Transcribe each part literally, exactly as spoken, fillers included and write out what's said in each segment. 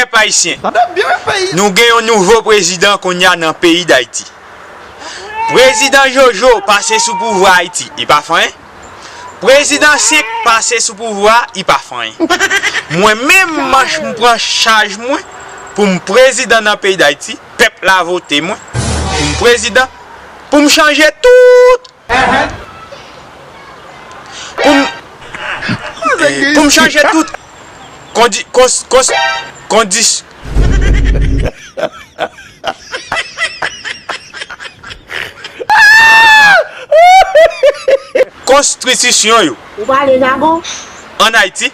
Pèp ayisyen, nou gen yon nouvo prezidan kounye a nan peyi Dayiti. Prezidan Jojo pase sou pouvwa Ayiti, li pa fè anyen. Prezidan Senk pase sou pouvwa, li pa fè anyen. Mwen menm, m pran chaj mwen pou m prezidan nan peyi Dayiti. Pèp la vote mwen pou m prezidan, pou m chanje tout, pou m, pou m chanje tout kondi, kons, kons, kondis, konstitisyon yo. Ou pale jagon? Ann Ayiti.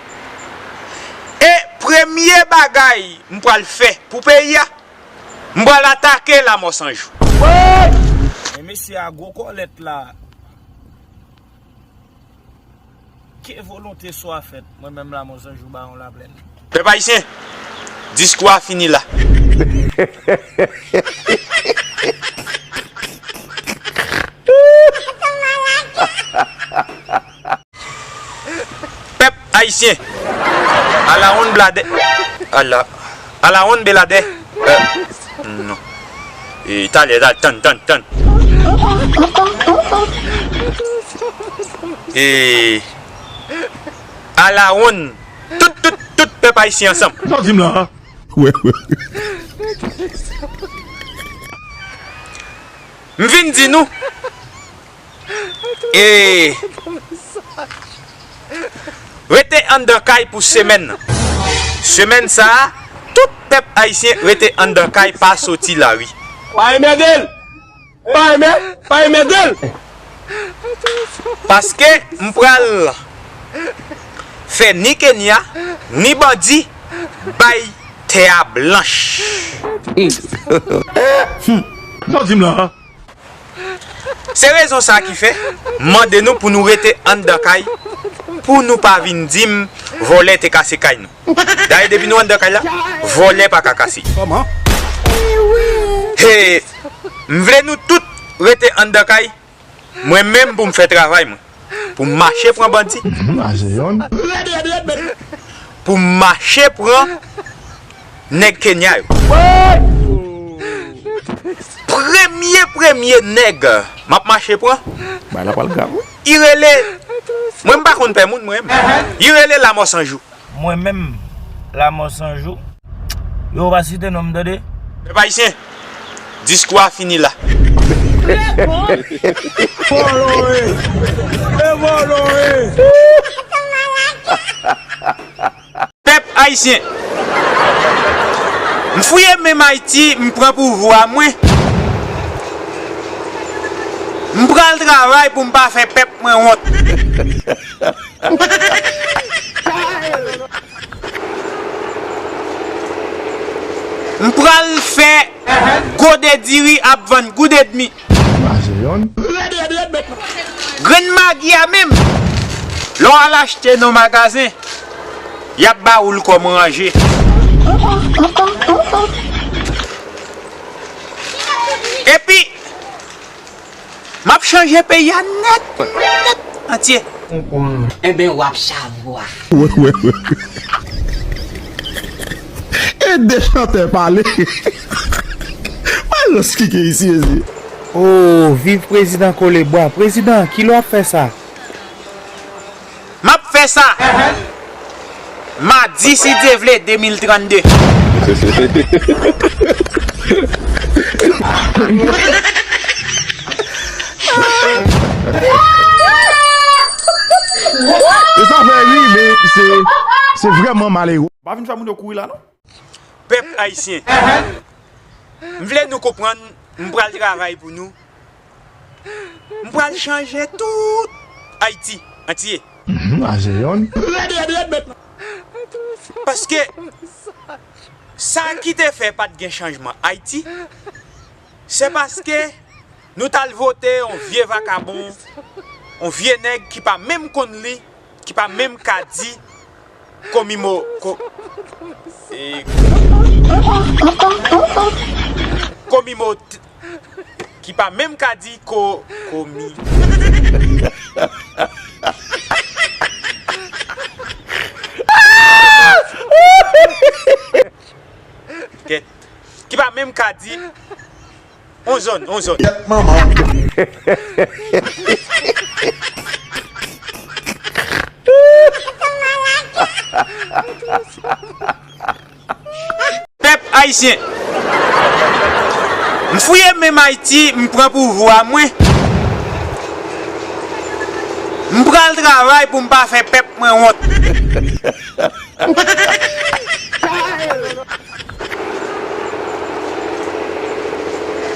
E premye bagay m pral fè pou peyi a, m pral atake Lamò San Jou. Men mesye a gwo kòlèt la. Ke volonte swa fèt, mwen menm Lamò San Jou, Bawon Laplèn. Pèp ayisyen, diskou a fini la. Pèp ayisyen, alawonn bladè, ala, alawonn beladè, euh, non. E, talè, talè, tann, tann, tann. E, alawonn, tout, tout, tout pèp ayisyen ansanm. Sa w di m la a? Wè, wè. M vin di nou, e, rete anndan kay pou semèn nan. Semèn sa a, tout pèp ayisyen rete anndan kay, pa soti lari. Pa enmède l! Pa enmè-, pa enmède l! Paske m pral fè ni Kenya, ni bandi bay tè a blanch. Sa w di m la a? Se rezon sa a ki fè m mande nou pou nou rete anndan kay, pou nou pa vin di m vòlè te kase kay nou. Dayè, depi nou anndan kay la, vòlè pa ka kase. Kòman? He, m vle nou tout rete anndan kay, mwen menm pou m fè travay mwen. Pou m mache pran bandi. Mhm, a Jeyòn. Pou m mache pran nèg Kenya yo. Premye, premye nèg m ap mache pran. Bagay la pral grav, wi. Li rele, mwen m pa konn pè moun, mwen menm. Li rele Lamò San Jou. Mwen menm, Lamò San Jou. Yo pa site non m, tande. Pèp ayisyen, diskou a fini la. Vòlò ye. E vòlò ye. Pèp ayisyen, m fouye men m Ayiti, m pran pouvwa mwen. M pral travay pou m pa fè pèp mwen wont. M pral fè gode diri ap vann goud edmi. Grenn magi a menm, lè w al achte nan magazen, y ap ba ou l kòm ranje. Epi, m ap chanje peyi a nèt, nèt, antye. Enben, w ap chavwa. Wè, wè, wè. E de chantè pale. Malòs ki gen isi, mezye. Oh, viv prezidan Kolebwa. Prezidan, kilè w ap fè sa? M ap fè sa madi, si Dye vle, de mil trannde. E sa fè ri, men se, se vrèman malere. Pa vin fè moun yo kouri la, non. Pèp ayisyen, m vle nou konprann, m pral travay pou nou. M pral chanje tout Ayiti antye. Mhm, a Jeyòn. Paske sa ki te fè pa t gen chanjman Ayiti, se paske nou t al vote yon vye vakabon, yon vye nèg ki pa menm konn li, ki pa menm ka di komimo, ko, e, komimo t-, ki pa menm ka di ko, komi. Kèt. Ki pa menm ka di yon zòn, yon zòn. Kèt manman. Pèp ayisyen, m fouye menm Ayiti, m pran pouvwa mwen. M pral travay pou m pa fè pèp mwen wont.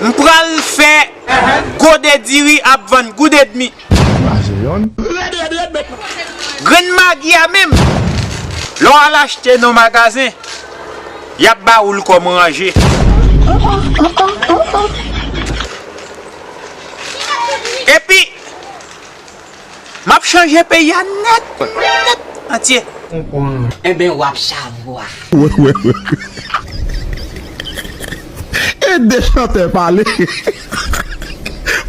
M pral fè gode diri ap vann goud edmi. Grenn magi a menm, lè w al achte nan magazen, y ap ba ou l kòm ranje. Epi, m ap chanje peyi a nèt, nèt, antye. Enben, w ap savwa. Ede chantè pale.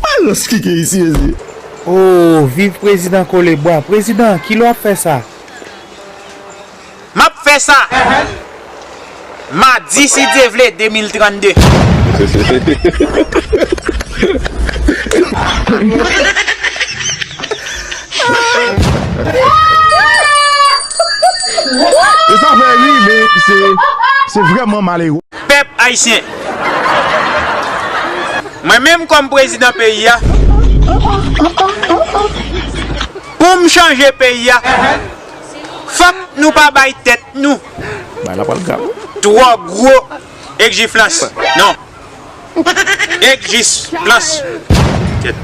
Malòs ki gen isi, mezye. Oh, viv prezidan Kolebwa. Prezidan, kilè w ap fè sa? M ap fè sa madi, si Dye vle, de mil trannde. E sa fè ri, men se, se vrèman malere. Pèp ayisyen, mwen menm kòm prezidan peyi a, pou m chanje peyi a, fòk nou pa bay tèt nou. Bay la pral grav. Twò gwo egzijans. Non. Egzijans. Kèt.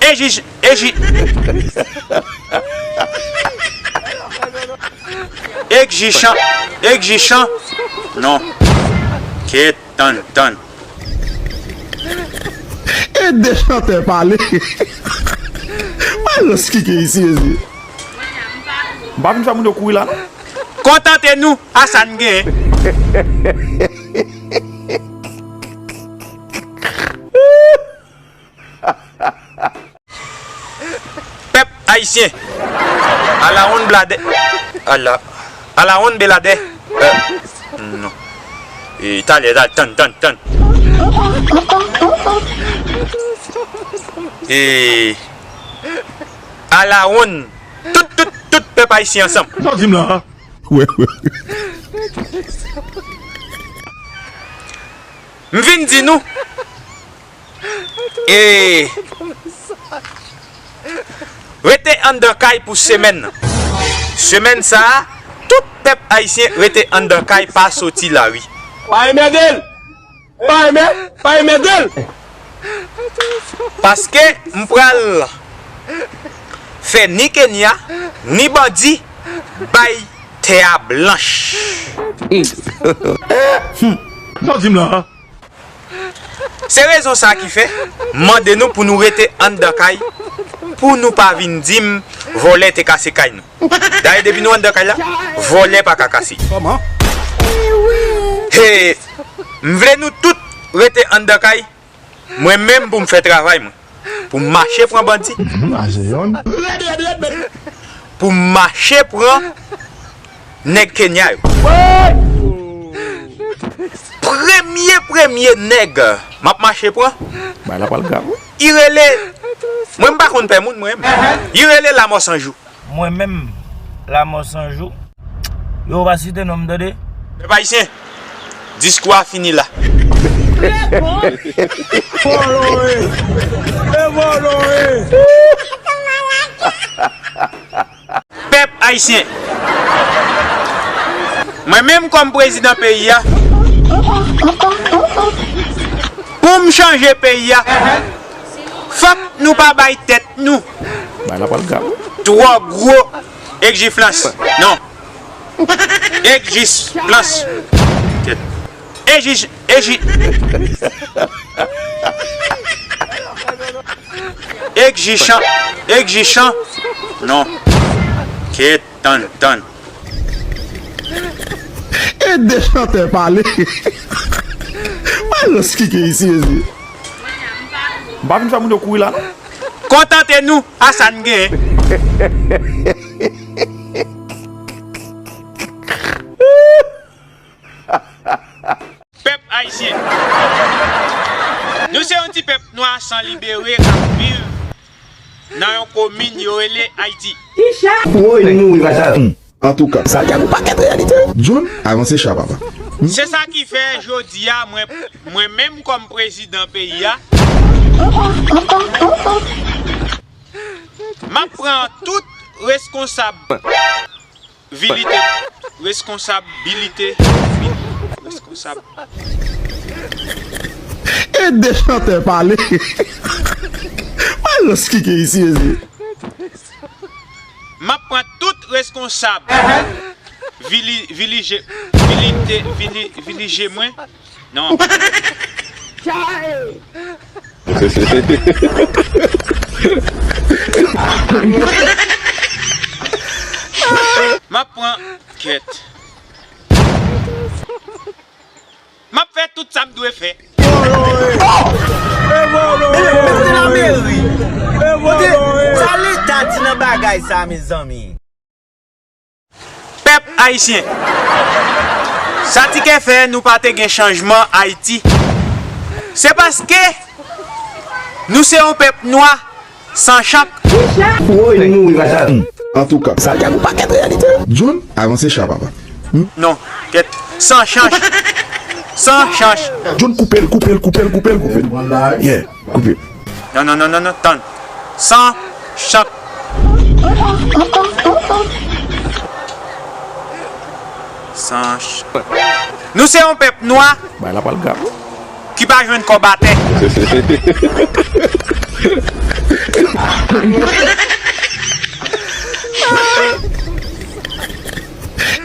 Egzij-, egzij-, egzijan, egzijan. Non. Kèt, tann, tann. Ede chantè pale. Malòs ki gen isi, mezye. M pa vin fè moun yo kouri la, non. Kontante nou a sa n genyen. Pèp ayisyen. Alawonn bladè. Ala. Alawonn beladè. Euh, non. E, talè, talè, tann, tann, tann. E, alawonn. Tout, tout, tout pèp ayisyen ansanm. Sa w di m la, a? Wè, wè. M vin di nou, e, rete anndan kay pou semèn nan. Semèn sa a, tout pèp ayisyen rete anndan kay, pa soti lari. Pa enmède l! Pa enmè-, pa enmède l! Paske m pral fè ni Kenya, ni bandi bay tè a blanch. Sa w di m la, a? Se rezon sa ki fè m mande nou pou nou rete anndan kay, pou nou pa vin di m vòlè te kase kay nou. Dayè, depi nou anndan kay la, vòlè pa ka kase. Kòman? He, m vle nou tout rete anndan kay, mwen menm pou m fè travay mwen. Pou m mache pran bandi. Mhm, a se youn. Pou m mache pran nèg Kenya yo. Premye, premye nèg m ap mache pran. Bay la pral grav, wi. I rele, mwen m pa konn pè moun, mwen menm. I rele Lamò San Jou. Mwen menm, Lamò San Jou. Yo pa site non m, tande. Pèp ayisyen, diskou a fini la. Vòlò e, e vòlò e. Pèp ayisyen, mwen menm kòm prezidan peyi a, pou m chanje peyi a, fòk nou pa bay tèt nou. Bay la pral grav, wi. Twò gwo egzijans. Non. Egzijans. Egzij-, egzij-, egzijan, egzijan. Non. Kèt, tann, tann. Ede chantè pale. Malòs ki gen isi, mezye. M pa vin fè moun yo kouri la, non. Kontante nou a sa n genyen. Pèp Yon ti pèp nwa san libere k ap viv nan yon komin yo rele Ayiti. Woy, nou mouri, papa. Antouka, sa te yon pakèt reyalite. John, avanse cha, papa. Se sa ki fè jodi a, mwen, mwen menm kòm prezidan peyi a, m ap pran tout reskonsabilite, reskonsablite, reskonsab. E de chantè pale. Malans ki gen isi, mesye. M ap pran tout reskonsab. Vili, vilije, vilite, vili, vilije mwen. Non. M ap pran kèt. M ap fè tout sa m dwe fè. Mesye, mesye lameri. Kote sa leta di nan bagay sa, mezanmi? Pèp ayisyen, sa ti kè fè nou pa te gen chanjman Ayiti, se paske nou se yon pèp nwa san chak. Woy, nou mouri, papa. Antouka, sa te yon pakèt reyalite. John, avanse cha, papa. Non, kèt. San chach. San chach. John, koupe l, koupe l, koupe l, koupe l, koupe l. Yeah, koupe. Non, non, non, non, non, tann. San chak. San ch-, nou se yon pèp nwa. Bay la pral grav. Ki pa jwenn kòb atè.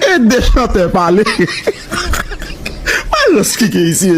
E de chantè pale. Malans ki gen isi, mesye.